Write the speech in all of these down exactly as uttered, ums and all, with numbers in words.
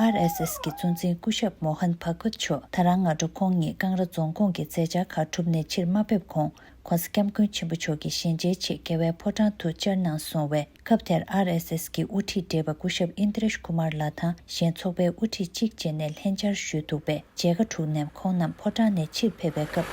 ཨར་ཨེས་ཨེས་ཀྱི་གཙོ་འཛིན་སྐུ་ཞབས་མོ་ཧན་བྷ་གུད་མཆོག་ད་རང་སྔ་དྲོ་ཁོང་ཉིད་ཀང་ར་རྫོང་ཁོངས་ཀྱི་མཛད་འཆར་ཁག་གྲུབ་ནས་ཕྱིར་མ་ཕེབས་གོང་། ྋགོང་ས་ྋསྐྱབས་མགོན་ཆེན་པོ་མཆོག་གི་ཞལ་མཇལ་ཆེད་རྒྱལ་བའི་ཕོ་བྲང་དུ་བཅར་གནང་སོང་བས། སྐབས་དེར་ཨར་ཨེས་ཨེས་ཀྱི་དབུ་ཁྲིད་བགྲེས་པ་སྐུ་ཞབས་ཨིན་དྲེཤ་ཀུ་མར་ལགས་དང་གཞན་ཚོགས་པའི་དབུ་ཁྲིད་གཅིག་བཅས་ནས་ལྷན་བཅར་ཞུས་འདུག་པས། མཇལ་ཁ་གྲུབ་ནས་ཁོང་རྣམས་ཕོ་བྲང་ནས་ཕྱིར་ཕེབས་པའི་སྐབས།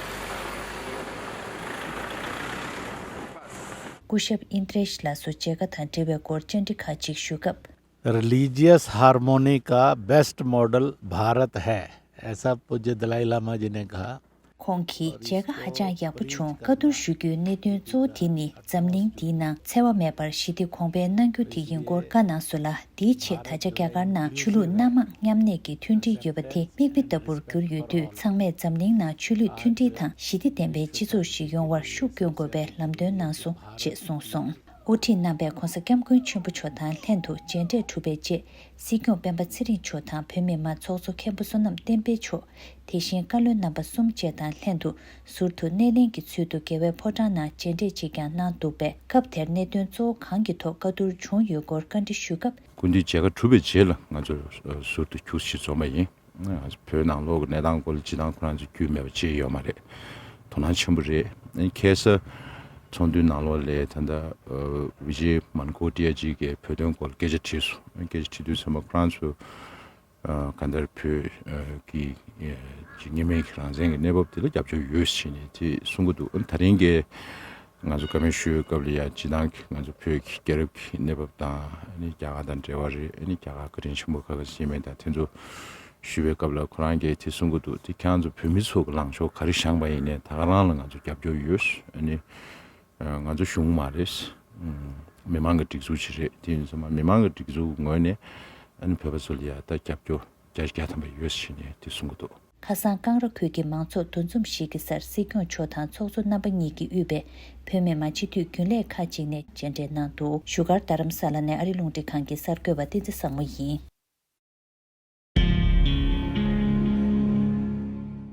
སྐུ་ཞབས་ཨིན་དྲེཤ་ལགས་སུ་མཇལ་ཁ་དང་འབྲེལ་བའི་སྐོར་བཅར་འདྲི་ཁག་ཅིག་ཞུས་སྐབས། religious harmony का best model Bharat है, ऐसा पूज्य दलाई लामा जी ने कहा। ཁོང་གིས་མཇལ་ཁ་ཧ་ཅང་ཡག་པོ་བྱུང་། བཀའ་བསྡུར་ཞུ་རྒྱུའི་གནད་དོན་གཙོ་བོ་དེ་ནི་འཛམ་གླིང་འདིའི་ནང་འཚེ་བ་མེད་པར་ཞི་བདེ་གོང་འཕེལ་གནང་རྒྱུ་དེ་ཡིན་སྐོར་བཀའ་གནང་སོང་ལ། དེའི་ཆེད་ད་ཆ་རྒྱ་གར་ནང་ཆོས་ལུགས་སྣ་མང་མཉམ་གནས་ཀྱི་མཐུན་སྒྲིལ་ཡོད་པ་དེ་མིག་དཔེ་ལྟ་བུར་གྱུར་ཡོད་དུས། ཚང་མས་འཛམ་གླིང་ནང་ཆོས་ལུགས་མཐུན་སྒྲིལ་དང་ཞི་བདེ་ལྡན་པའི་སྤྱི་ཚོགས་ཤིག་ཡོང་བར་ཤུགས་སྐྱོན་དགོས་པའི་ལམ་སྟོན་གནང་སོང་ཞེས་གསུངས་སོང་། དབུ་ཁྲིད་རྣམ་པས་ྋགོང་ས་ྋསྐྱབས་མགོན་ཆེན་པོ་མཆོག་དང་ལྷན་དུ་མཇལ་འཕྲད་གྲུབ་པའི་རྗེས། སྲིད་སྐྱོང་སྤེན་པ་ཚེ་རིང་མཆོག་དང་བོད་མི་མང་ཚོགས་གཙོ་མཁན་པོ་བསོད་ནམས་བསྟན་འཕེལ་མཆོག་དེ་བཞིན་བཀའ་བློན་རྣམ་པ་གསུམ་བཅས་དང་ལྷན་དུ་ཟུར་དུ་སྣེ་ལེན་གྱི་ཚུལ་དུ་རྒྱལ་བའི་ཕོ་བྲང་ནང་མཇལ་འཕྲད་ཅིག་ཀྱང་གནང་འདུག་པས། སྐབས་དེར་གནད་དོན་གཙོ་བོ་གང་གི་ཐོག་བཀའ་བསྡུར་བྱུང་ཡོད་སྐོར་བཀའ་འདྲི་ཞུས་སྐབས། སྐུ་མདུན་མཇལ་ཁ་གྲུབ་པའི་རྗེས་ལ་ང་ཚོ་ཟུར་དུ་ཁྱུག་ཙམ་འཛོམས་པ་ཡིན། ང་ཚོ་བོད་ནང་ལོགས་ཀྱི་གནས་སྟངས་སྐོར་ལ་སྤྱིར་བཏང་ཁོ་རང་ཚོ་རྒྱུས་མེད་པ་ཅིག་ཡོད་མ་རེད། དོ་སྣང་ཆེན་པོ་རེད། ཁ་སང་ཚོགས་འདུའི་ནང་ལོགས་ལ་ད་ལྟ་ཨ་བི་ཇེ་མན་ཀོ་ཏི་ཡ་ཅིག་གིས་བོད་དོན་སྐོར་ལ་སྐད་ཆ་དྲིས་སོང་། སྐད་ཆ་དྲིས་དུས་ཙམ་པ་ཁོ་རང་ཚོ་ཨ་གང་ལྟར་བོད་ཨ་ཀྱི་ཨ་ཅིག་གཉིས་སྨན་གྱི་རང་བཙན་གྱི་གནས་བབ་དེ་ལ་རྒྱབ་སྐྱོར་ཡོད་ཟེར་ནས་དེ་གསུང་གི་འདུག། ཨ་ད་རིང་གི་ང་ཚོ་བཀའ་མོལ་ཞུ་བའི་སྐབས་ལ་ཡང་སྤྱིར་བཏང་གི་ང་ཚོ་བོད་ཀྱི་རྒྱལ་རབས་ཀྱི་གནས་བབ་དང་ཨ་ནི་རྒྱ་གར་དང་འབྲེལ་བ་རེད། ཨ་ནི་རྒྱ་གར་བཀའ་དྲིན་ཆེན་པོ་ཁ་ཁ་ཟེར་མེད་དང་དེ་ཚོ་ཞུ་བའི་སྐབས་ལ་ཁོ་རང་གིས་དེ་གསུང་གི་འདུག། དེ་ཁྱེད་རང་ཚོ་བོད་མི་ཚོ་གི་ལངས་ཕྱོགས་ག་རེ་བཞེངས་པ་ཡིན་ནའི་ད་ག་རང་ལ་ང་ཚོ་རྒྱབ་སྐྱོར་ཡོད། ཨ་ནི་ང་ཚོ་གཞུང་མ་རེད། མི་མང་གི་སྒྲིག་འཛུགས་ཅིག་རེད། དེ་ཡིན་ཙང་མི་མང་གི་སྒྲིག་འཛུགས་ངོས་ནས་ཨ་ནི་བོད་པ་ཚོ་ལ་ཡ་ད་རྒྱབ་སྐྱོར་བརྒྱ་ཆ་བརྒྱ་ཐམ་པ་ཡོད་ཟེར་ནས་དེ་གསུང་གི་འདུག། ཁ་སང་ཀང་ར་ཁུལ་གྱི་མང་ཚོགས་འདུ་འཛོམས་ཤིག་གི་སར་སྲིད་སྐྱོང་མཆོག་དང་ཚོགས་གཙོ་རྣམ་པ་གཉིས་ཀྱིས་དབུས་པའི་བོད་མི་མང་སྤྱི་འཐུས་རྒྱུན་ལས་ཁག་ཅིག་ནས་མཇལ་འཕྲད་གནང་འདུག། བཞུགས་སྒར་རྡ་རམ་ས་ལ་ནས་ཨ་རི་རླུང་འཕྲིན་ཁང་གི་གསར་འགོད་པ་བསྟན་འཛིན་བཟང་མོ་ཡིན།